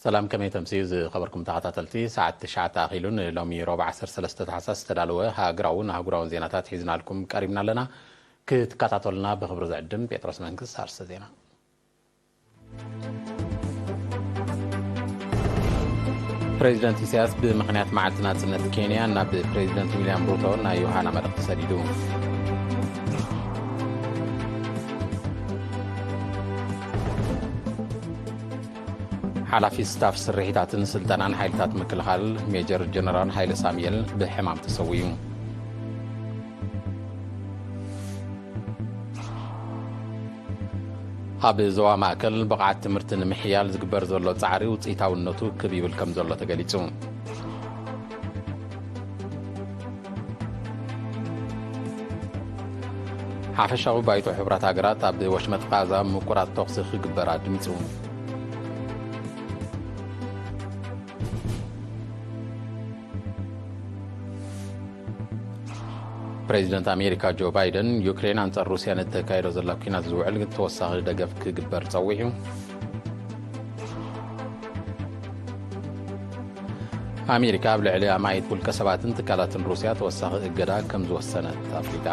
ሰላም፣ ከመይ ተምስዩ ዝኸበርኩም ተኸታተልቲ? ሰዓት ትሽዓተ ኣኺሉ ንሎሚ ሮብ ዓሰርተ ሰለስተ ታሕሳስ ዝተዳለወ ሃገራውን ኣህጉራውን ዜናታት ሒዝናልኩም ቀሪብና ኣለና። ክትከታተሉና ብኽብሪ ዝዕድም ጴጥሮስ መንግስት። ኣርእስተ ዜና። ፕሬዚደንት ኢሳያስ ብምኽንያት መዓልቲ ናጽነት ኬንያ ናብ ፕሬዚደንት ዊልያም ሩቶ ናይ ዮሃና መልእኽቲ ሰዲዱ። ሓላፊ ስታፍ ስርሒታትን ስልጠናን ሓይልታት ምክልኻል ሜጀር ጀነራል ሃይለ ሳሙኤል ብሕማም ተሰዊኡ። ኣብ ዞባ ማእከል ብቕዓት ትምህርቲ ንምሕያል ዝግበር ዘሎ ጻዕሪ ውጽኢታውነቱ ክብ ይብል ከም ዘሎ ተገሊጹ። ሓፈሻዊ ባይቶ ሕቡራት ሃገራት ኣብ ወሽመጥ ቃዛ ምቁራጽ ተኹሲ ክግበር ኣድሚጹ። ፕሬዚደንት ኣሜሪካ ጆ ባይደን፣ ዩክሬን ኣንጻር ሩስያ ንእተካይዶ ዘላ ኲናት ዝውዕል ተወሳኺ ደገፍ ክግበር ጸዊዑ። ኣሜሪካ ኣብ ልዕሊ ኣማኢት ውልቀ ሰባትን ትካላትን ሩስያ ተወሳኺ እገዳ ከም ዝወሰነት ኣፍሊጣ።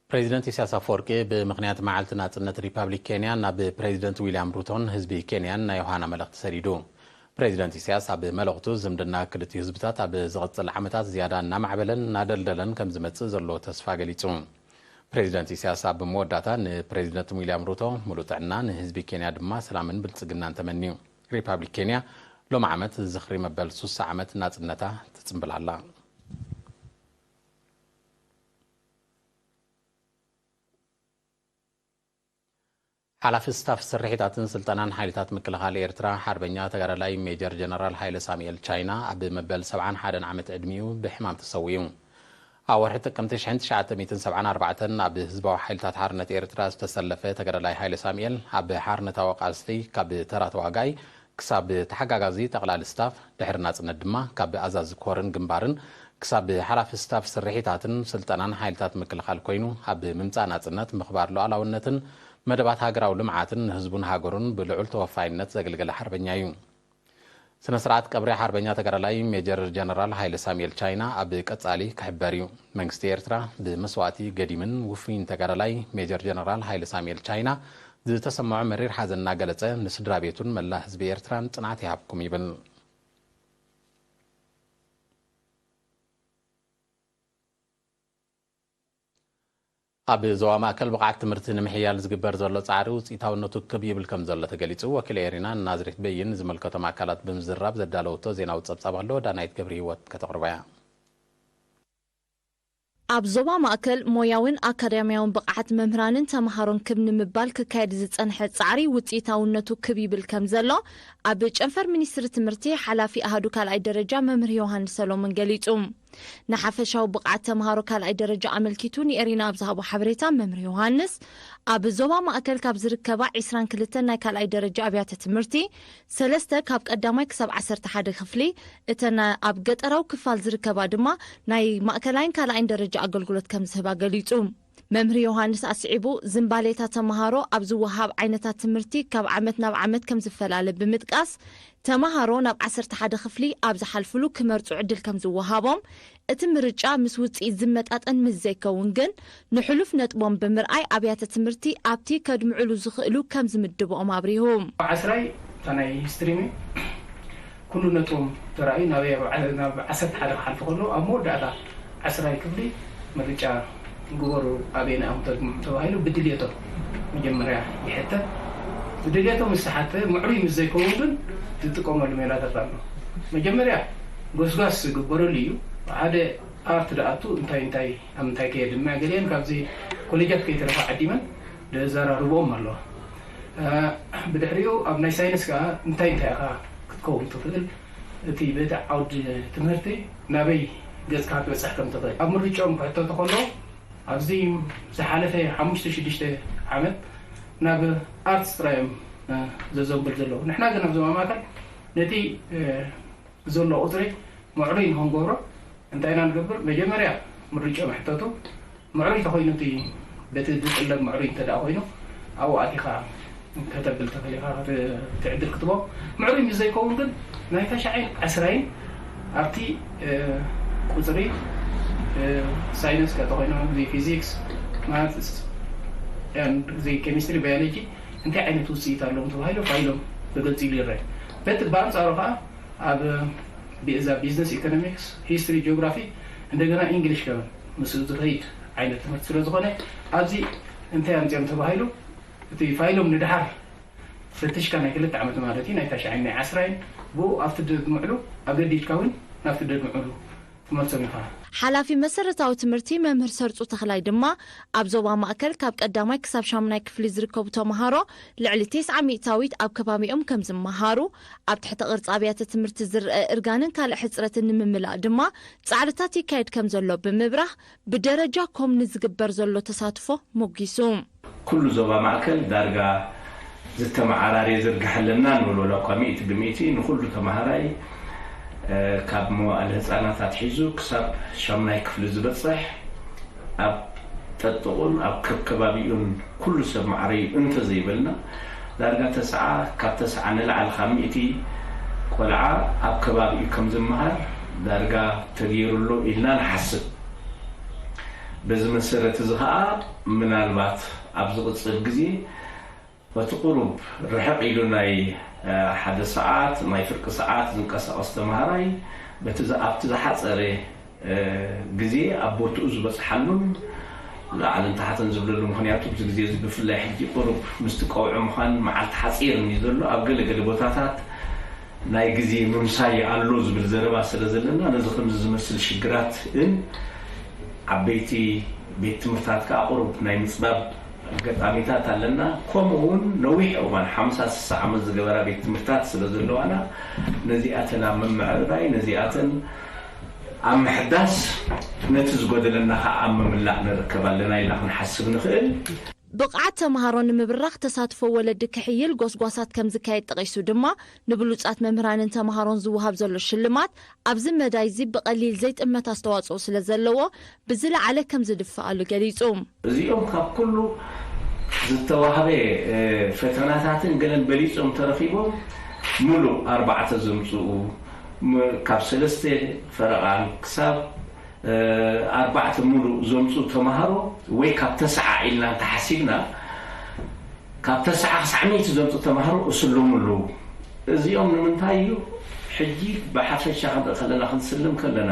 ፕሬዚደንት ኢሳያስ ኣፈወርቂ ብምኽንያት መዓልቲ ናጽነት ሪፓብሊክ ኬንያ ናብ ፕሬዚደንት ዊልያም ሩቶን ህዝቢ ኬንያን ናይ ዮሃና መልእኽቲ ሰዲዱ። ፕሬዚደንት ኢሳያስ ኣብ መልእኽቱ፣ ዝምድና ክልቲኡ ህዝብታት ኣብ ዝቕጽል ዓመታት ዝያዳ እናማዕበለን እናደልደለን ከም ዝመጽእ ዘለዎ ተስፋ ገሊጹ። ፕሬዚደንት ኢሳያስ ኣብ መወዳእታ ንፕሬዚደንት ዊልያም ሩቶ ምሉእ ጥዕና፣ ንህዝቢ ኬንያ ድማ ሰላምን ብልጽግናን ተመንዩ። ሪፓብሊክ ኬንያ ሎሚ ዓመት ዝኽሪ መበል ሱሳ ዓመት ናጽነታ ትጽንብል ኣላ። ሓላፊ ስታፍ ስርሒታትን ስልጠናን ሓይልታት ምክልኻል ኤርትራ ሓርበኛ ተጋዳላይ ሜጀር ጀነራል ሃይለ ሳሙኤል ቻይና ኣብ መበል ሰብዓን ሓደን ዓመት ዕድሚኡ ብሕማም ተሰዊኡ። ኣብ ወርሒ ጥቅምቲ ሽሕን ትሽዓተ ሚእትን ሰብዓን ኣርባዕተን ኣብ ህዝባዊ ሓይልታት ሓርነት ኤርትራ ዝተሰለፈ ተጋዳላይ ሃይለ ሳሙኤል፣ ኣብ ሓርነታዊ ቃልሲ ካብ ተራ ተዋጋኣይ ክሳብ ተሓጋጋዚ ጠቕላሊ ስታፍ፣ ድሕሪ ናጽነት ድማ ካብ ኣዛዚ ኮርን ግንባርን ክሳብ ሓላፊ ስታፍ ስርሒታትን ስልጠናን ሓይልታት ምክልኻል ኮይኑ፣ ኣብ ምምጻእ ናጽነት፣ ምኽባር ሉዓላውነትን መደባት ሃገራዊ ልምዓትን ንህዝቡን ሃገሩን ብልዑል ተወፋይነት ዘገልገለ ሓርበኛ እዩ። ስነ ስርዓት ቀብሪ ሓርበኛ ተጋዳላይ ሜጀር ጀነራል ሃይለ ሳሙኤል ቻይና ኣብ ቀጻሊ ክሕበር እዩ። መንግስቲ ኤርትራ ብመስዋእቲ ገዲምን ውፉይን ተጋዳላይ ሜጀር ጀነራል ሃይለ ሳሙኤል ቻይና ዝተሰምዖ መሪር ሓዘን እናገለጸ፣ ንስድራ ቤቱን መላ ህዝቢ ኤርትራን ጽንዓት ይሃብኩም ይብል። ኣብ ዞባ ማእከል ብቕዓት ትምህርቲ ንምሕያል ዝግበር ዘሎ ጻዕሪ ውጽኢታውነቱ ክብ ይብል ከም ዘሎ ተገሊጹ። ወኪል ኤሪና ናዝሬት በይን ዝመልከቶም ኣካላት ብምዝራብ ዘዳለወቶ ዜናዊ ጸብጻብ ኣሎ፣ ዳናይት ገብረ ህይወት ከተቕርቦ እያ። ኣብ ዞባ ማእከል ሞያውን ኣካዳሚያውን ብቕዓት መምህራንን ተምሃሮን ክብ ንምባል ክካየድ ዝጸንሐ ጻዕሪ ውጽኢታውነቱ ክብ ይብል ከም ዘሎ ኣብ ጨንፈር ሚኒስትሪ ትምህርቲ ሓላፊ ኣሃዱ ካልኣይ ደረጃ መምህር ዮሃንስ ሰሎሞን ገሊጹ። ንሓፈሻዊ ብቕዓት ተምሃሮ ካልኣይ ደረጃ ኣመልኪቱ ንኤሪና ኣብ ዝሃቦ ሓበሬታ መምህር ዮሃንስ፣ ኣብ ዞባ ማእከል ካብ ዝርከባ ዒስራን ክልተን ናይ ካልኣይ ደረጃ ኣብያተ ትምህርቲ፣ ሰለስተ ካብ ቀዳማይ ክሳብ ዓሰርተ ሓደ ክፍሊ፣ እተን ኣብ ገጠራዊ ክፋል ዝርከባ ድማ ናይ ማእከላይን ካልኣይን ደረጃ ኣገልግሎት ከም ዝህባ ገሊጹ። መምህር ዮሃንስ ኣስዒቡ፣ ዝምባሌታት ተምሃሮ ኣብ ዝወሃብ ዓይነታት ትምህርቲ ካብ ዓመት ናብ ዓመት ከም ዝፈላለ ብምጥቃስ፣ ተምሃሮ ናብ ዓሰርተ ሓደ ክፍሊ ኣብ ዝሓልፍሉ ክመርጹ ዕድል ከም ዝወሃቦም፣ እቲ ምርጫ ምስ ውጽኢት ዝመጣጠን ምስ ዘይከውን ግን፣ ንሕሉፍ ነጥቦም ብምርኣይ ኣብያተ ትምህርቲ ኣብቲ ከድምዕሉ ዝኽእሉ ከም ዝምድብኦም ኣብሪሁ። ዓስራይ እታ ናይ ሂስትሪ ሚ ኩሉ ነጥቦም ተራእዩ ናበይ ኣብ ዓ-፣ ናብ ዓሰርተ ሓደ ክሓልፉ ከለዉ ኣብ መወዳእታ ዓስራይ ክፍሊ ምርጫ ግበሩ ኣበየናይ ኢኹም ተድምዑ ተባሂሉ ብድልየቶም መጀመርያ ይሕተት። ብድልየቶም ምስ ተሓተ ምዕሩይ ምስ ዘይከውን ግን ዝጥቀመሉ ሜላታት ኣሎ። መጀመርያ ጎስጓስ ዝግበረሉ እዩ። ሓደ ኣርት ደኣቱ እንታይ እንታይ ኣብ ምንታይ ከየድ ድማ ገሊአን ካብዚ ኮሌጃት ከይተረፋ ዓዲመን ዘዘራርብኦም ኣለዋ። እ፣ ብድሕሪኡ ኣብ ናይ ሳይንስ ከኣ እንታይ እንታይ ኢኻ ክትከውን ትኽእል፣ እቲ በቲ ዓውዲ ትምህርቲ ናበይ ገጽካ ክትበጽሕ ከም ትኽእል ኣብ ምርጫኦም ክሕተቱ ከለዉ፣ ኣብዚ ዝሓለፈ ሓሙሽተ ሽዱሽተ ዓመት ናብ ኣርትስ ጥራይ እዮም፣ እ፣ ዘዘንብል ዘለዉ። ንሕና ግን ኣብ ዞባ ማእከል ነቲ፣ እ፣ ዘሎ ቁጽሪ ምዕሩይ ንኽንገብሮ እንታይ ኢና ንገብር? መጀመርያ ምርጫኦም ሕተቱ። ምዕሩይ ተኮይኑ እቲ በቲ ዝጥለብ ምዕሩይ እንተ ደኣ ኮይኑ ኣብኡ ኣቲኻ ከተብል ተፈሊኻ እቲ ዕድል ክትቦ ምዕሩይ ምስ ዘይከውን ግን ናይ ተሻዓይን ዓስራይን ኣብቲ ቁፅሪ ሳይንስ ከተኮይኑ እዚ ፊዚክስ ማትስ እዚ ኬሚስትሪ ባዮሎጂ እንታይ ዓይነት ውፅኢት ኣለዎም ተባሂሉ ፋይሎም ብግልፂ ኢሉ ይረአ። በቲ ብኣንፃሩ ከዓ ኣብ ቢዛ ቢዝነስ ኢኮኖሚክስ ሂስትሪ ጂኦግራፊ እንደገና ኢንግሊሽ ከ ምስ ዝኸይድ ዓይነት ትምህርቲ ስለ ዝኾነ ኣብዚ እንታይ ኣምፅኦም ተባሂሉ እቲ ፋይሎም ንድሓር ፈትሽካ ናይ ክልተ ዓመት ማለት እዩ ናይ ታሽዓይን ናይ ዓስራይን ብኡ ኣብቲ ድምዕሉ ኣገዲድካ እውን ናብቲ ድምዕሉ ትመልሶም ኢኻ። ሓላፊ መሰረታዊ ትምህርቲ መምህር ሰርፁ ተኽላይ ድማ ኣብ ዞባ ማእከል ካብ ቀዳማይ ክሳብ ሻሙናይ ክፍሊ ዝርከቡ ተምሃሮ ልዕሊ ተስዓ ሚእታዊት ኣብ ከባቢኦም ከም ዝመሃሩ፣ ኣብ ትሕተ ቅርፂ ኣብያተ ትምህርቲ ዝረአ እርጋንን ካልእ ሕፅረትን ንምምላእ ድማ ፃዕርታት ይካየድ ከም ዘሎ ብምብራህ፣ ብደረጃ ኮም ንዝግበር ዘሎ ተሳትፎ ሞጊሱ። ኩሉ ዞባ ማእከል ዳርጋ ዝተመዓራረየ ዝርግሐ ኣለና ንብል፣ ዋላ እኳ ሚእቲ ብሚእቲ ንኹሉ ተምሃራይ ካብ መዋእለ ህፃናት ኣትሒዙ ክሳብ ሻሙናይ ክፍሊ ዝበፅሕ ኣብ ጠጥቑን ኣብ ከከባቢኡን ኩሉ ሰብ ማዕረዩ እንተዘይበልና፣ ዳርጋ ተስዓ፣ ካብ ተስዓ ንላዕሊ ካብ ሚእቲ ቆልዓ ኣብ ከባቢኡ ከም ዝመሃር ዳርጋ ተገይሩ ኣሎ ኢልና ንሓስብ። በዚ መሰረት እዚ ኸኣ ምናልባት ኣብ ዝቕጽል ግዜ በቲ ቁሩብ ርሕቕ ኢሉ ናይ ሓደ ሰዓት ናይ ፍርቂ ሰዓት ዝንቀሳቐስ ተምሃራይ በቲ ኣብቲ ዝሓጸረ ግዜ ኣብ ቦትኡ ዝበጽሓሉን ላዕልን ታሕትን ዝብለሉ፣ ምኽንያቱ ኣብዚ ግዜ እዚ ብፍላይ ሕጂ ቁሩብ ምስቲ ቀውዒ ምዃን መዓልቲ ሓጺርን እዩ ዘሎ። ኣብ ገለ ገለ ቦታታት ናይ ግዜ ምምሳይ ኣሎ ዝብል ዘረባ ስለ ዘለና ነዚ ከምዚ ዝመስል ሽግራት ን ዓበይቲ ቤት ትምህርታት ከኣ ቁሩብ ናይ ምጽባብ ኣጋጣሚታት ኣለና። ከምኡ እውን ነዊሕ እዋን ሓምሳ ስሳ ዓመት ዝገበራ ቤት ትምህርታት ስለ ዘለዋና ነዚኣተን ኣብ ምምዕርራይ ነዚኣተን ኣብ ምሕዳስ ነቲ ዝጎደለና ከዓ ኣብ ምምላእ ንርከብ ኣለና ኢልና ክንሓስብ ንኽእል። ብቕዓት ተምሃሮ ንምብራኽ ተሳትፎ ወለዲ ክሕይል ጎስጓሳት ከም ዝካየድ ጠቒሱ ድማ ንብሉጻት መምህራንን ተምሃሮን ዝወሃብ ዘሎ ሽልማት ኣብዚ መዳይ እዚ ብቐሊል ዘይጥመት ኣስተዋፅኦ ስለ ዘለዎ ብዝለዓለ ከም ዝድፈኣሉ ገሊፁ። እዚኦም ካብ ኩሉ ዝተዋህበ ፈተናታትን ገለን በሊፆም ተረኺቦም ምሉእ ኣርባዕተ ዘምፅኡ ካብ ሰለስተ ፈረቓን ክሳብ ኣርባዕተ ሙሉእ ዘምፅኡ ተምሃሮ ወይ ካብ ተስዓ ኢልና እንተሓሲብና ካብ ተስዓ ክሳዕ ሚእቲ ዘምፅኡ ተምሃሮ እስለሙ ኣለዉ። እዚኦም ንምንታይ እዩ ሕጂ ብሓፈሻ ክንርኢ ከለና ክንስልም ከለና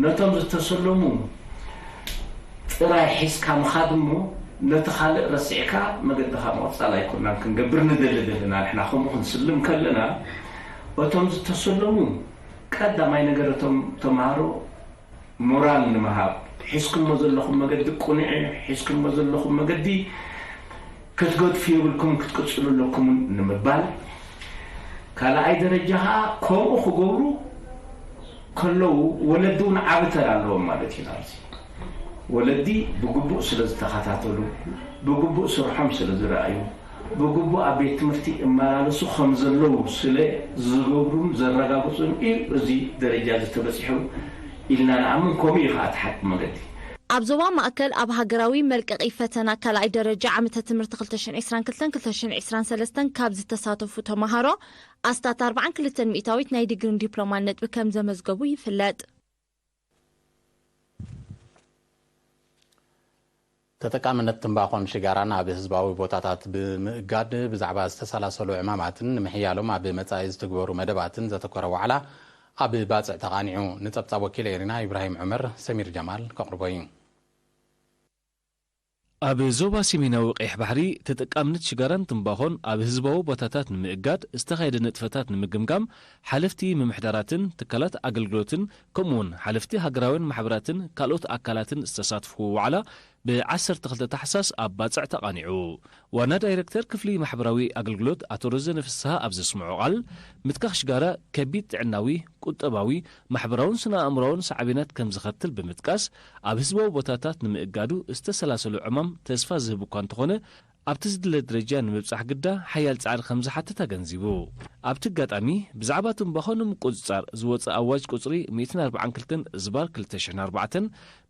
ነቶም ዝተሰለሙ ጥራይ ሒዝካ ምኻድ እሞ ነቲ ካልእ ረሲዕካ መገድኻ ምቕፃል ኣይኮናን ክንገብር ንደሊ ዘለና ንሕና ከምኡ ክንስልም ከለና እቶም ዝተሰለሙ ቀዳማይ ነገር እቶም ተምሃሮ ሞራል ንምሃብ፣ ሒዝኩሞ ዘለኹም መገዲ ቅኑዕ እዩ፣ ሒዝኩሞ ዘለኹም መገዲ ክትገድፉ የብልኩምን ክትቅጽሉ ኣለኩምን ንምባል፣ ካልኣይ ደረጃ ኸኣ ከምኡ ክገብሩ ከለዉ ወለዲ እውን ዓቢ ተራ ኣለዎም ማለት እዩ። ናብዚ ወለዲ ብግቡእ ስለ ዝተኸታተሉ፣ ብግቡእ ስርሖም ስለ ዝረኣዩ፣ ብግቡእ ኣብ ቤት ትምህርቲ እመላለሱ ከም ዘለዉ ስለ ዝገብሩን ዘረጋግፁን እዩ እዚ ደረጃ እዚ ተበፂሑ ኢልና ንኣምን። ከምኡ እዩ ከዓ እቲ ሓቂ መገዲ። ኣብ ዞባ ማእከል ኣብ ሃገራዊ መልቀቒ ፈተና ካልኣይ ደረጃ ዓመተ ትምህርቲ ክልተ ሽሕን ዕስራን ክልተን ክልተ ሽሕን ዕስራን ሰለስተን ካብ ዝተሳተፉ ተምሃሮ ኣስታት ኣርብዓን ክልተን ሚእታዊት ናይ ዲግሪን ዲፕሎማን ነጥቢ ከም ዘመዝገቡ ይፍለጥ። ተጠቃምነት ትምባኾን ሽጋራን ኣብ ህዝባዊ ቦታታት ብምእጋድ ብዛዕባ ዝተሰላሰሉ ዕማማትን ንምሕያሎም ኣብ መጻኢ ዝትግበሩ መደባትን ዘተኮረ ዋዕላ ኣብ ባጽዕ ተቓኒዑ። ንጸብጻብ ወኪለ ኤሪና ኢብራሂም ዑመር ሰሚር ጀማል ከቕርቦ እዩ። ኣብ ዞባ ሰሜናዊ ቀይሕ ባሕሪ ተጠቃምነት ሽጋራን ትምባኾን ኣብ ህዝባዊ ቦታታት ንምእጋድ ዝተኻየደ ንጥፈታት ንምግምጋም ሓለፍቲ ምምሕዳራትን ትካላት ኣገልግሎትን ከምኡውን ሓለፍቲ ሃገራውያን ማሕበራትን ካልኦት ኣካላትን ዝተሳትፍዎ ዋዕላ ብ ዓሰርተ ክልተ ታሕሳስ ኣብ ባጽዕ ተቓኒዑ። ዋና ዳይረክተር ክፍሊ ማሕበራዊ ኣገልግሎት ኣቶ ረዘነ ፍስሃ ኣብ ዘስምዖ ቃል፣ ምትካኽ ሽጋራ ከቢድ ጥዕናዊ፣ ቁጠባዊ፣ ማሕበራውን ስነ ኣእምሮኣውን ሳዕቤናት ከም ዘኸትል ብምጥቃስ፣ ኣብ ህዝባዊ ቦታታት ንምእጋዱ ዝተሰላሰሉ ዕማም ተስፋ ዝህብ እኳ እንተኾነ፣ ኣብቲ ዝድለ ደረጃ ንምብጻሕ ግዳ ሓያል ጻዕሪ ከም ዝሓትት ኣገንዚቡ። ኣብቲ ኣጋጣሚ፣ ብዛዕባ ትንባኾ ንምቁጽጻር ዝወጸ ኣዋጅ ቁጽሪ ሚእትን ኣርባዓን ክልተን ዝባር ክልተ ሽሕን ኣርባዕተን፣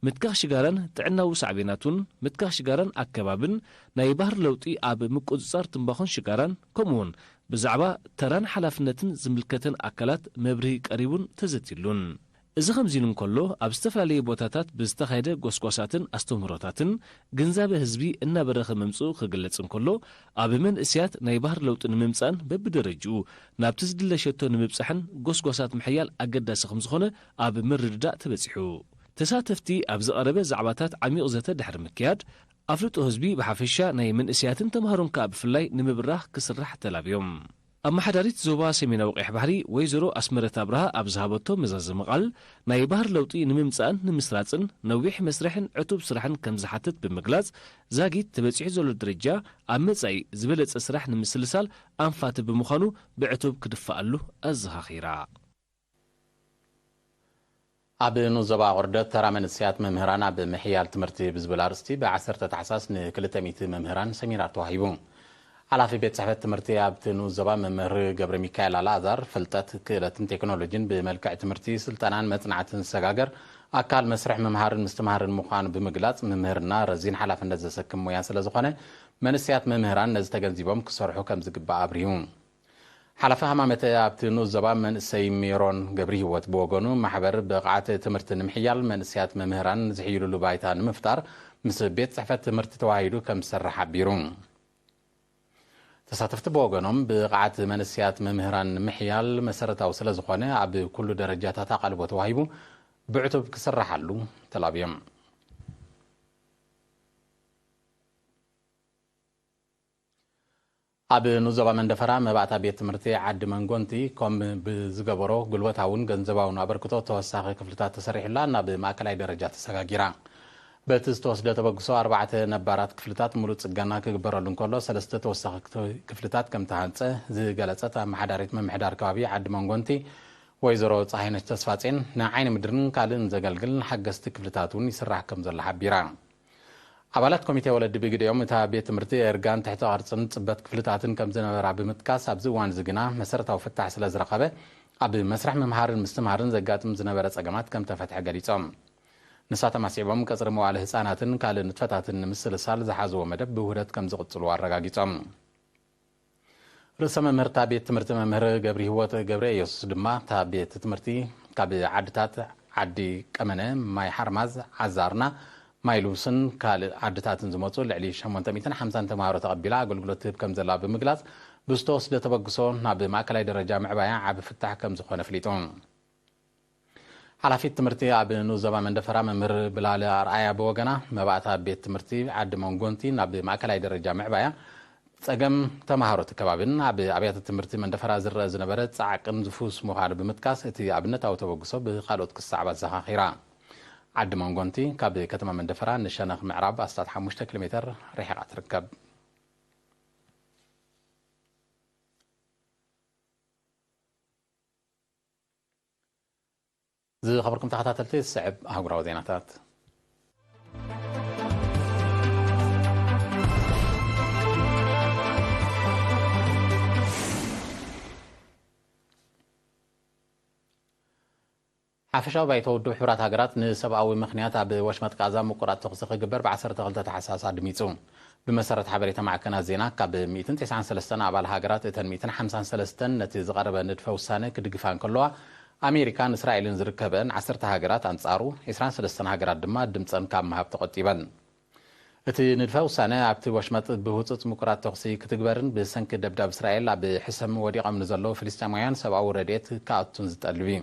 ምትካኽ ሽጋራን ጥዕናዊ ሳዕቤናቱን፣ ምትካኽ ሽጋራን ኣከባብን፣ ናይ ባህሪ ለውጢ ኣብ ምቁጽጻር ትንባኾን ሽጋራን፣ ከምኡውን ብዛዕባ ተራን ሓላፍነትን ዝምልከተን ኣካላት መብርሂ ቀሪቡን ተዘትዩሉን። እዚ ከምዚ ኢሉ እንከሎ፣ ኣብ ዝተፈላለየ ቦታታት ብዝተኻየደ ጎስጓሳትን ኣስተምህሮታትን ግንዛበ ህዝቢ እናበረኸ ምምጽኡ ክግለጽ እንከሎ፣ ኣብ መንእስያት ናይ ባህሪ ለውጢ ንምምጻእን በብደረጅኡ ናብቲ ዝድለ ሸቶ ንምብጻሕን ጎስጓሳት ምሕያል ኣገዳሲ ከም ዝኾነ ኣብ ምርድዳእ ተበጺሑ። ተሳተፍቲ ኣብ ዝቐረበ ዛዕባታት ዓሚቕ ዘተ ድሕሪ ምክያድ፣ ኣፍልጦ ህዝቢ ብሓፈሻ ናይ መንእስያትን ተምሃሮን ከኣ ብፍላይ ንምብራኽ ክስራሕ ተላብዮም። ኣመሓዳሪት ዞባ ሰሜናዊ ቀይሕ ባሕሪ ወይዘሮ ኣስመረት ኣብርሃ ኣብ ዝሃበቶ መዛዘሚ ቃል፣ ናይ ባህሪ ለውጢ ንምምጻእን ንምስራጽን ነዊሕ መስርሕን ዕቱብ ስራሕን ከም ዝሓትት ብምግላጽ፣ ዛጊት ተበጺሑ ዘሎ ደረጃ ኣብ መጻኢ ዝበለጸ ስራሕ ንምስልሳል ኣንፋቲ ብምዃኑ ብዕቱብ ክድፋኣሉ ኣዘኻኺራ። ኣብ ንኡስ ዞባ ኣቑርደት ተራ መንእሰያት መምህራን ኣብ ምሕያል ትምህርቲ ብዝብል ኣርእስቲ ብ ዓሰርተ ታሕሳስ ን ክልተ ሚእቲ መምህራን ሰሚናር ተዋሂቡ። ሓላፊ ቤት ጽሕፈት ትምህርቲ ኣብቲ ንኡስ ዞባ መምህር ገብረ ሚካኤል ኣልኣዛር፣ ፍልጠት፣ ክእለትን ቴክኖሎጂን ብመልክዕ ትምህርቲ፣ ስልጠናን መጽናዕትን ዝሰጋገር ኣካል መስርሕ ምምሃርን ምስትምሃርን ምዃኑ ብምግላጽ፣ ምምህርና ረዚን ሓላፍነት ዘሰክም ሞያ ስለ ዝኾነ መንእሰያት መምህራን ነዚ ተገንዚቦም ክሰርሑ ከም ዝግባእ ኣብሪሁ። ሓላፊ ሃማመተ ኣብቲ ንኡስ ዞባ መንእሰይ ሜሮን ገብርሂወት ብወገኑ፣ ማሕበር ብቕዓት ትምህርቲ ንምሕያል መንእሰያት መምህራን ዝሕይልሉ ባይታ ንምፍጣር ምስ ቤት ጽሕፈት ትምህርቲ ተዋሂዱ ከም ዝሰርሕ ሓቢሩ። ተሳተፍቲ ብወገኖም፣ ብቕዓት መንእሰያት መምህራን ንምሕያል መሰረታዊ ስለ ዝኾነ፣ ኣብ ኩሉ ደረጃታት ኣቓልቦ ተዋሂቡ ብዕቱብ ክስራሓሉ ተላብዮም። ኣብ ንኡስ ዞባ መንደፈራ መባእታ ቤት ትምህርቲ ዓዲ መንጎንቲ ኮም ብዝገበሮ ጉልበታውን ገንዘባውን ኣበርክቶ ተወሳኺ ክፍልታት ተሰሪሑላ ናብ ማእከላይ ደረጃ ተሰጋጊራ። በቲ ዝተወስደ ተበግሶ ኣርባዕተ ነባራት ክፍልታት ሙሉእ ጽገና ክግበረሉ እንከሎ ሰለስተ ተወሳኺ ክፍልታት ከም ተሃንጸ ዝገለጸት ኣመሓዳሪት ምምሕዳር ከባቢ ዓዲ መንጎንቲ ወይዘሮ ጸሃይነሽ ተስፋጼን ንዓይኒ ምድርን ካልእን ዘገልግል ሓገዝቲ ክፍልታት እውን ይስራሕ ከም ዘሎ ሓቢራ። ኣባላት ኮሚቴ ወለዲ ብግዲኦም፣ እታ ቤት ትምህርቲ እርጋን ትሕተ ቅርጽን ጽበት ክፍልታትን ከም ዝነበራ ብምጥቃስ፣ ኣብዚ እዋን እዚ ግና መሰረታዊ ፍታሕ ስለ ዝረኸበ፣ ኣብ መስርሕ ምምሃርን ምስትምሃርን ዘጋጥም ዝነበረ ጸገማት ከም ተፈትሐ ገሊጾም። ንሳቶም ኣስዒቦም፣ ቀጽሪ መዋእለ ህጻናትን ካልእ ንጥፈታትን ንምስልሳል ዝሓዝዎ መደብ ብውህደት ከም ዝቕጽሉ ኣረጋጊጾም። ርእሰ መምህርታ ቤት ትምህርቲ መምህር ገብረህይወት ገብረየሱስ ድማ፣ እታ ቤት ትምህርቲ ካብ ዓድታት ዓዲ ቀመነ፣ ማይ ሓርማዝ፣ ዓዛርና፣ ማይ ልውስን ካልእ ዓድታትን ዝመጹ ልዕሊ ሸሞንተ ሚእትን ሓምሳን ተምሃሮ ተቐቢላ ኣገልግሎት ትህብ ከም ዘላ ብምግላጽ፣ ብዝተወስደ ተበግሶ ናብ ማእከላይ ደረጃ ምዕባያ ዓቢ ፍታሕ ከም ዝኾነ ኣፍሊጡ። ሓላፊት ትምህርቲ ኣብ ንኡስ ዞባ መንደፈራ መምህር ብላለ ኣርኣያ ብወገና፣ መባእታ ቤት ትምህርቲ ዓዲ መንጎንቲ ናብ ማእከላይ ደረጃ ምዕባያ ጸገም ተምሃሮ እቲ ከባቢን ኣብ ኣብያተ ትምህርቲ መንደፈራ ዝረአ ዝነበረ ጻዕቅን ዝፍውስ ምዃኑ ብምጥቃስ፣ እቲ ኣብነታዊ ተበግሶ ብኻልኦት ክሰዕብ ኣዘኻኺራ። ዓዲ መንጎንቲ ካብ ከተማ መንደፈራ ንሸነኽ ምዕራብ ኣስታት ሓሙሽተ ኪሎ ሜተር ርሒቓ ትርከብ። ዝኸበርኩም ተኸታተልቲ፣ ዝስዕብ ኣህጉራዊ ዜናታት። ሓፈሻዊ ባይቶ ውድብ ሕቡራት ሃገራት ንሰብኣዊ ምኽንያት ኣብ ወሽመጥ ቃዛ ምቁራጽ ተኹሲ ክግበር ብ ዓሰርተ ክልተ ታሕሳስ ኣድሚጹ። ብመሰረት ሓበሬታ ማዕከናት ዜና፣ ካብ ሚእትን ተስዓን ሰለስተን ኣባል ሃገራት፣ እተን ሚእትን ሓምሳን ሰለስተን ነቲ ዝቐረበ ንድፈ ውሳነ ክድግፋ እንከለዋ፣ ኣሜሪካን እስራኤልን ዝርከበን ዓሰርተ ሃገራት ኣንጻሩ፣ ዒስራን ሰለስተን ሃገራት ድማ ድምጸን ካብ ምሃብ ተቖጢበን። እቲ ንድፈ ውሳነ ኣብቲ ወሽመጥ ብህጹጽ ምቁራጽ ተኹሲ ክትግበርን ብሰንኪ ደብዳብ እስራኤል ኣብ ሕሰም ወዲቖም ንዘለዉ ፍልስጤማውያን ሰብኣዊ ረድኤት ክኣቱን ዝጠልብ እዩ።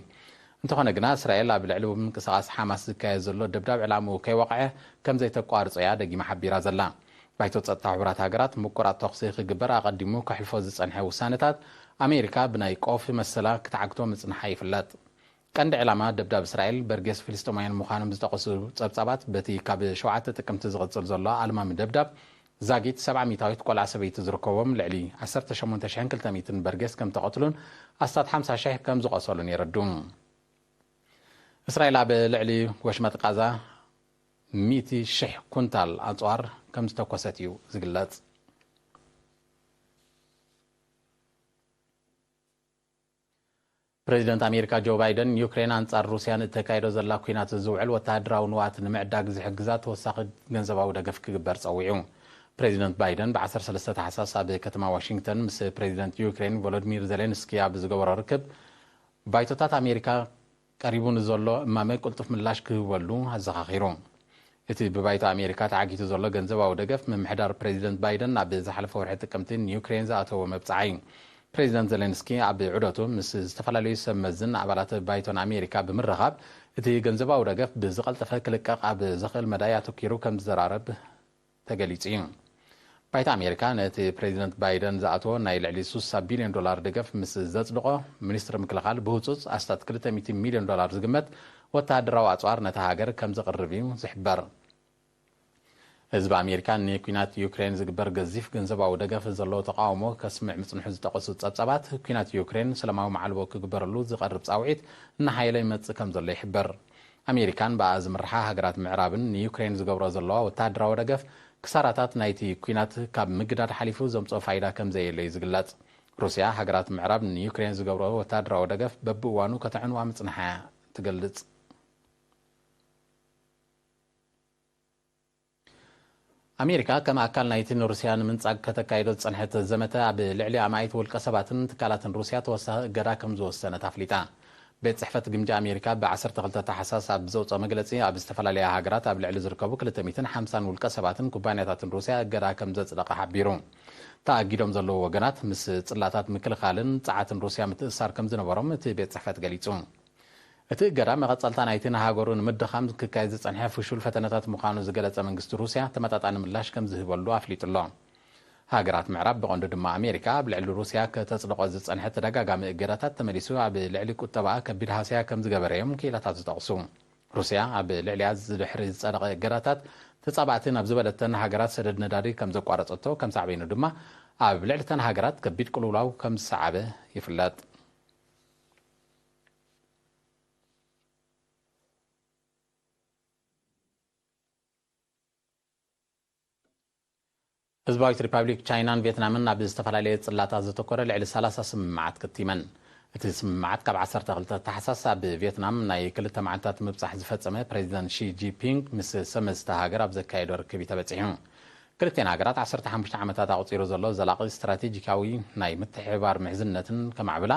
እንተኾነ ግና፣ እስራኤል ኣብ ልዕሊ ምንቅስቓስ ሓማስ ዝካየድ ዘሎ ደብዳብ ዕላምኡ ከይወቕዐ ከም ዘይተቋርጾ እያ ደጊማ ሓቢራ ዘላ። ባይቶ ጸጥታ ሕቡራት ሃገራት ምቁራጽ ተኹሲ ክግበር ኣቐዲሙ ከሕልፎ ዝጸንሐ ውሳነታት፣ ኣሜሪካ ብናይ ቆፍ መሰላ ክትዓግቶ ምጽንሓ ይፍለጥ። ቀንዲ ዕላማ ደብዳብ እስራኤል፣ በርጌስ ፍልስጤማውያን ምዃኖም ዝጠቐሱ ጸብጻባት፣ በቲ ካብ ሸውዓተ ጥቅምቲ ዝቕጽል ዘሎ ኣልማሚ ደብዳብ፣ ዛጊት ሰብዓ ሚእታዊት ቆልዓ ሰበይቲ ዝርከቦም ልዕሊ ዓሰርተ ሸሞንተ ሽሕን ክልተ ሚእትን በርጌስ ከም ተቐትሉን ኣስታት ሓምሳ ሽሕ ከም ዝቖሰሉን የረድኡ። እስራኤል ኣብ ልዕሊ ወሽመጥ ቃዛ ሚእቲ ሽሕ ኩንታል ኣጽዋር ከም ዝተኮሰት እዩ ዝግለጽ። ፕሬዚደንት ኣሜሪካ ጆ ባይደን፣ ዩክሬን ኣንጻር ሩስያ ንእተካይዶ ዘላ ኲናት ዝውዕል ወተሃደራዊ ንዋት ንምዕዳግ ዝሕግዛ ተወሳኺ ገንዘባዊ ደገፍ ክግበር ጸዊዑ። ፕሬዚደንት ባይደን ብ ዓሰርተ ሰለስተ ታሕሳስ ኣብ ከተማ ዋሽንግተን ምስ ፕሬዚደንት ዩክሬን ቮሎዲሚር ዜሌንስኪ ኣብ ዝገበሮ ርክብ፣ ባይቶታት ኣሜሪካ ቀሪቡ ንዘሎ እማመ ቅልጡፍ ምላሽ ክህበሉ ኣዘኻኺሩ። እቲ ብባይቶ ኣሜሪካ ተዓጊቱ ዘሎ ገንዘባዊ ደገፍ፣ ምምሕዳር ፕሬዚደንት ባይደን ኣብ ዝሓለፈ ወርሒ ጥቅምቲ ንዩክሬን ዝኣተዎ መብጽዓ እዩ። ፕሬዚደንት ዜሌንስኪ ኣብ ዑደቱ ምስ ዝተፈላለዩ ሰብ መዝን ኣባላት ባይቶን ኣሜሪካ ብምርኻብ፣ እቲ ገንዘባዊ ደገፍ ብዝቐልጠፈ ክልቀቕ ኣብ ዘኽእል መዳይ ኣተኲሩ ከም ዝዘራረብ ተገሊጹ እዩ። ባይቶ ኣሜሪካ ነቲ ፕሬዚደንት ባይደን ዝኣተዎ ናይ ልዕሊ ስሳ ቢልዮን ዶላር ደገፍ ምስ ዘጽድቖ፣ ሚኒስትሪ ምክልኻል ብህጹጽ ኣስታት ክልተ ሚእቲ ሚልዮን ዶላር ዝግመት ወተሃደራዊ ኣጽዋር ነታ ሃገር ከም ዘቕርብ እዩ ዝሕበር። ህዝቢ ኣሜሪካ ንኲናት ዩክሬን ዝግበር ገዚፍ ገንዘባዊ ደገፍ ዘለዎ ተቃውሞ ከስምዕ ምጽንሑ ዝጠቐሱ ጸብጻባት፣ ኲናት ዩክሬን ሰላማዊ ማዕልቦ ክግበረሉ ዝቐርብ ጻውዒት እናሓየለ ይመጽእ ከም ዘሎ ይሕበር። ኣሜሪካን ብኣ ዝምርሓ ሃገራት ምዕራብን ንዩክሬን ዝገብሮ ዘለዋ ወተሃደራዊ ደገፍ፣ ክሳራታት ናይቲ ኲናት ካብ ምግዳድ ሓሊፉ ዘምጽኦ ፋይዳ ከም ዘየለ እዩ ዝግለጽ። ሩስያ፣ ሃገራት ምዕራብ ንዩክሬን ዝገብሮ ወተሃደራዊ ደገፍ በብእዋኑ ከተዕንዋ ምጽንሓ እያ ትገልጽ። ኣሜሪካ ከም ኣካል ናይቲ ንሩስያ ንምንጻግ ከተካይዶ ዝጸንሐት ዘመተ፣ ኣብ ልዕሊ ኣማኢት ውልቀ ሰባትን ትካላትን ሩስያ ተወሳኺ እገዳ ከም ዝወሰነት ኣፍሊጣ። ቤት ጽሕፈት ግምጃ ኣሜሪካ ብ ዓሰርተ ክልተ ታሕሳስ ኣብ ዘውጽኦ መግለጺ፣ ኣብ ዝተፈላለያ ሃገራት ኣብ ልዕሊ ዝርከቡ ክልተ ሚእትን ሓምሳን ውልቀ ሰባትን ኩባንያታትን ሩስያ እገዳ ከም ዘጽደቐ ሓቢሩ። ተኣጊዶም ዘለዉ ወገናት ምስ ጽላታት ምክልኻልን ጸዓትን ሩስያ ምትእስሳር ከም ዝነበሮም እቲ ቤት ጽሕፈት ገሊጹ። እቲ እገዳ መቐጸልታ ናይቲ ንሃገሩ ንምድኻም ክካየድ ዝጸንሐ ፍሹል ፈተነታት ምዃኑ ዝገለጸ መንግስቲ ሩስያ፣ ተመጣጣኒ ምላሽ ከም ዝህበሉ ኣፍሊጡ ኣሎ። ሃገራት ምዕራብ፣ ብቐንዱ ድማ ኣሜሪካ፣ ኣብ ልዕሊ ሩስያ ከተጽድቖ ዝጸንሐ ተደጋጋሚ እገዳታት ተመሊሱ ኣብ ልዕሊ ቁጠባኣ ከቢድ ሃስያ ከም ዝገበረ እዮም ክኢላታት ዝጠቕሱ። ሩስያ ኣብ ልዕሊኣ ዝድሕሪ ዝጸደቐ እገዳታት፣ ተጻባእቲ ናብ ዝበለተን ሃገራት ሰደድ ነዳዲ ከም ዘቋረጸቶ፣ ከም ሳዕቤኑ ድማ ኣብ ልዕሊተን ሃገራት ከቢድ ቅልውላው ከም ዝሰዓበ ይፍለጥ። ህዝባዊት ሪፓብሊክ ቻይናን ቪየትናምን ኣብ ዝተፈላለየ ጽላታት ዘተኮረ ልዕሊ ሰላሳ ስምምዓት ክቲመን። እቲ ስምምዓት ካብ ዓሰርተ ክልተ ታሕሳስ ኣብ ቪየትናም ናይ ክልተ መዓልታት ምብጻሕ ዝፈጸመ ፕሬዚደንት ሺ ጂንፒንግ ምስ ሰበ ስልጣን ሃገር ኣብ ዘካየዶ ርክብ እዩ ተበጺሑ። ክልቲኤን ሃገራት ዓሰርተ ሓሙሽተ ዓመታት ኣቑጺሩ ዘሎ ዘላቒ ስትራቴጂካዊ ናይ ምትሕብባር ምሕዝነትን ከማዕብላ፣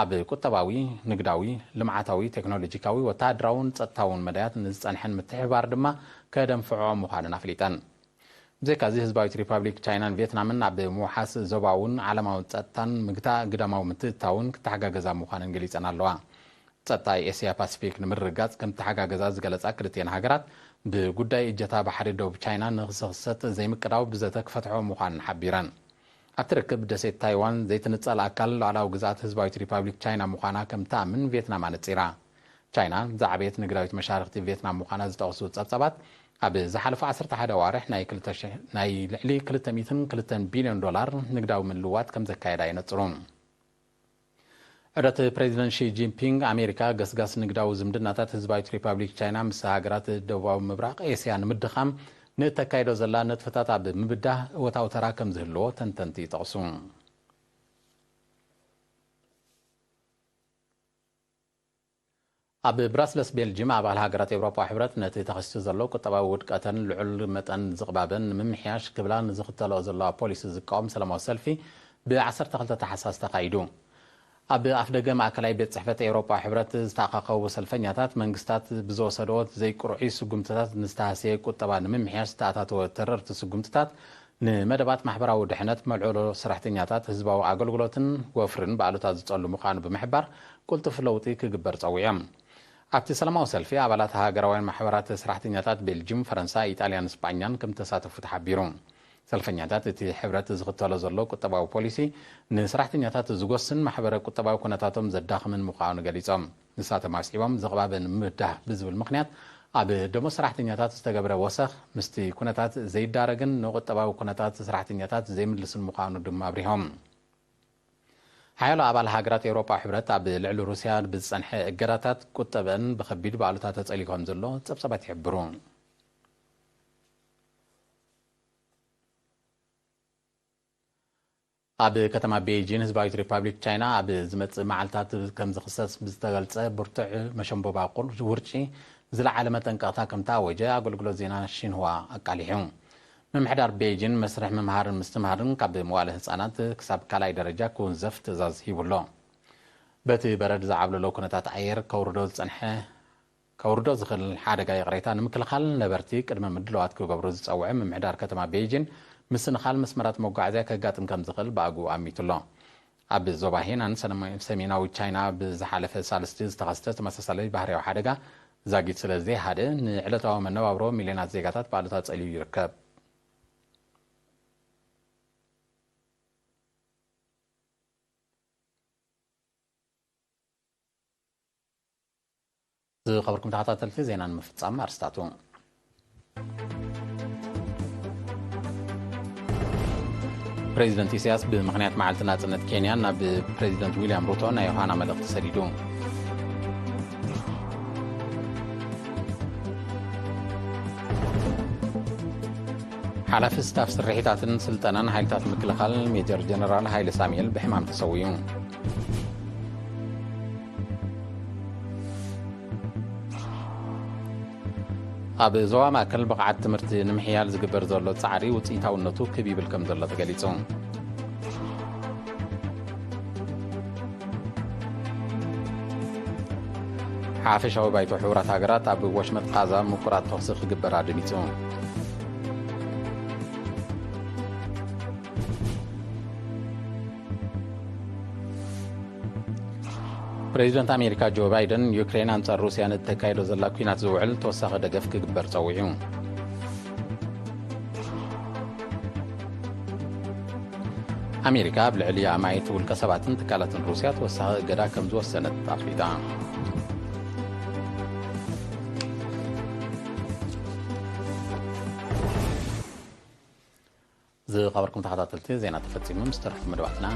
ኣብ ቁጠባዊ፣ ንግዳዊ፣ ልምዓታዊ፣ ቴክኖሎጂካዊ፣ ወተሃደራውን ጸጥታውን መዳያት ንዝጸንሐን ምትሕብባር ድማ ከደንፍዖ ምዃነን ኣፍሊጠን። ብዘይካዚ፣ ህዝባዊት ሪፓብሊክ ቻይናን ቪየትናምን ኣብ ምውሓስ ዞባውን ዓለማዊ ጸጥታን ምግታእ ግዳማዊ ምትእትታውን ክተሓጋገዛ ምዃነን ገሊጸን ኣለዋ። ጸጥታ ኤስያ ፓሲፊክ ንምርግጋጽ ከም ተሓጋገዛ ዝገለጻ ክልቲኤን ሃገራት፣ ብጉዳይ እጀታ ባሕሪ ደቡብ ቻይና ንኽስኽሰት ዘይምቅዳው ብዘተ ክፈትሖ ምዃነን ሓቢረን። ኣብቲ ርክብ፣ ደሴት ታይዋን ዘይትንጸል ኣካል ሉዓላዊ ግዝኣት ህዝባዊት ሪፓብሊክ ቻይና ምዃና ከም ትኣምን ቪየትናም ኣነጺራ። ቻይና ዝዓበየት ንግዳዊት መሻርኽቲ ቪየትናም ምዃና ዝጠቕሱ ጸብጻባት፣ ኣብ ዝሓለፉ ዓሰርተ ሓደ ኣዋርሕ ናይ ክልተ ሽሕ፣ ናይ ልዕሊ ክልተ ሚእትን ክልተን ቢልዮን ዶላር ንግዳዊ ምልውዋጥ ከም ዘካየዳ የነጽሩ። ዑደት ፕሬዚደንት ሺ ጂንፒንግ ኣሜሪካ፣ ገስጋስ ንግዳዊ ዝምድናታት ህዝባዊት ሪፓብሊክ ቻይና ምስ ሃገራት ደቡባዊ ምብራቕ ኤስያ ንምድኻም ንእተካይዶ ዘላ ንጥፈታት ኣብ ምብዳህ እወታዊ ተራ ከም ዝህልዎ ተንተንቲ ይጠቕሱ። ኣብ ብራስለስ ቤልጅም፣ ኣባል ሃገራት ኤውሮጳዊ ሕብረት ነቲ ተኸሲቱ ዘሎ ቁጠባዊ ውድቀተን ልዑል መጠን ዝቕባበን ንምምሕያሽ ክብላ ንዝኽተልኦ ዘለዋ ፖሊሲ ዝቃወም ሰላማዊ ሰልፊ ብ ዓሰርተ ክልተ ታሕሳስ ተኻይዱ። ኣብ ኣፍደገ ማእከላይ ቤት ጽሕፈት ኤውሮጳዊ ሕብረት ዝተኣኻኸቡ ሰልፈኛታት፣ መንግስታት ብዝወሰድኦ ዘይቅርዑይ ስጉምትታት ንዝተሃስየ ቁጠባ ንምምሕያሽ ዝተኣታተወ ተረርቲ ስጉምትታት፣ ንመደባት ማሕበራዊ ድሕነት፣ መልዕሎ ሰራሕተኛታት ህዝባዊ ኣገልግሎትን ወፍርን ብኣሉታ ዝጸሉ ምዃኑ ብምሕባር፣ ቅልጡፍ ለውጢ ክግበር ጸዊዖም። ኣብቲ ሰላማዊ ሰልፊ፣ ኣባላት ሃገራውያን ማሕበራት ሰራሕተኛታት ቤልጅም፣ ፈረንሳ፣ ኢጣልያን ስጳኛን ከም ተሳተፉ ተሓቢሩ። ሰልፈኛታት፣ እቲ ሕብረት ዝኽተሎ ዘሎ ቁጠባዊ ፖሊሲ፣ ንሰራሕተኛታት ዝጎስን ማሕበረ ቁጠባዊ ኩነታቶም ዘዳኽምን ምዃኑ ገሊጾም። ንሳቶም ኣስዒቦም፣ ዝቕባበ ንምብዳህ ብዝብል ምኽንያት፣ ኣብ ደሞዝ ሰራሕተኛታት ዝተገብረ ወሰኽ ምስቲ ኩነታት ዘይዳረግን ንቁጠባዊ ኩነታት ሰራሕተኛታት ዘይምልስን ምዃኑ ድማ ኣብሪሆም። ሓያሎ ኣባል ሃገራት ኤውሮጳ ሕብረት፣ ኣብ ልዕሊ ሩስያ ብዝጸንሐ እገዳታት፣ ቁጠበን ብኸቢድ ብኣሉታ ተጸልዩ ከም ዘሎ ጸብጻባት ይሕብሩ። ኣብ ከተማ ቤይጂን ህዝባዊት ሪፓብሊክ ቻይና ኣብ ዝመጽእ መዓልታት ከም ዝኽሰት ብዝተገልጸ ብርቱዕ መሸንቦባ ቁር-፣ ውርጪ ዝለዓለ መጠንቀቕታ ከም ተኣወጀ ኣገልግሎት ዜና ሺንሁዋ ኣቃሊሑ። ምምሕዳር ቤይጂን መስርሕ ምምሃርን ምስትምሃርን ካብ መዋለ ህጻናት ክሳብ ካልኣይ ደረጃ ክውንዘፍ ትእዛዝ ሂቡ ኣሎ። በቲ በረድ ዝዓብለሎ ኩነታት ኣየር ከውርዶ ዝጸንሐ ከውርዶ ዝኽእል ሓደጋ ይቕሬታ ንምክልኻል ነበርቲ ቅድመ ምድላዋት ክገብሩ ዝጸውዐ ምምሕዳር ከተማ ቤይጂን፣ ምስንኻል መስመራት መጓዓዝያ ከጋጥም ከም ዝኽእል ብኣግኡ ኣሚቱ ኣሎ። ኣብ ዞባ ሄናን ሰለማ-፣ ሰሜናዊ ቻይና ብዝሓለፈ ሳልስቲ ዝተኸስተ ተመሳሳሊ ባህርያዊ ሓደጋ ዛጊት ስለ ዘይሃደ፣ ንዕለታዊ መነባብሮ ሚልዮናት ዜጋታት ብኣሉታ ጸልዩ ይርከብ። ዝኸበርኩም ተኸታተልቲ ዜና ንምፍጻም ኣርስታቱ። ፕሬዚደንት ኢሳያስ ብምኽንያት መዓልቲ ናጽነት ኬንያ ናብ ፕሬዚደንት ዊልያም ሩቶ ናይ ዮሃና መልእኽቲ ሰዲዱ። ሓላፊ ስታፍ ስርሒታትን ስልጠናን ሓይልታት ምክልኻል ሜጀር ጀነራል ሃይለ ሳሙኤል ብሕማም ተሰዊኡ። ኣብ ዞባ ማእከል ብቕዓት ትምህርቲ ንምሕያል ዝግበር ዘሎ ጻዕሪ ውጽኢታውነቱ ክብ ይብል ከም ዘሎ ተገሊጹ። ሓፈሻዊ ባይቶ ሕቡራት ሃገራት ኣብ ወሽመጥ ቃዛ ምቁራጽ ተኹሲ ክግበር ኣደሚጹ። ፕሬዚደንት ኣሜሪካ ጆ ባይደን ዩክሬን ኣንጻር ሩስያ ንእተካይዶ ዘላ ኲናት ዝውዕል ተወሳኺ ደገፍ ክግበር ጸዊዑ። ኣሜሪካ ኣብ ልዕሊ ኣማኢት ውልቀ ሰባትን ትካላትን ሩስያ ተወሳኺ እገዳ ከም ዝወሰነት ኣፍሊጣ። ዝኸበርኩም ተኸታተልቲ፣ ዜና ተፈጺሙ። ምስ ተረፉ መደባትና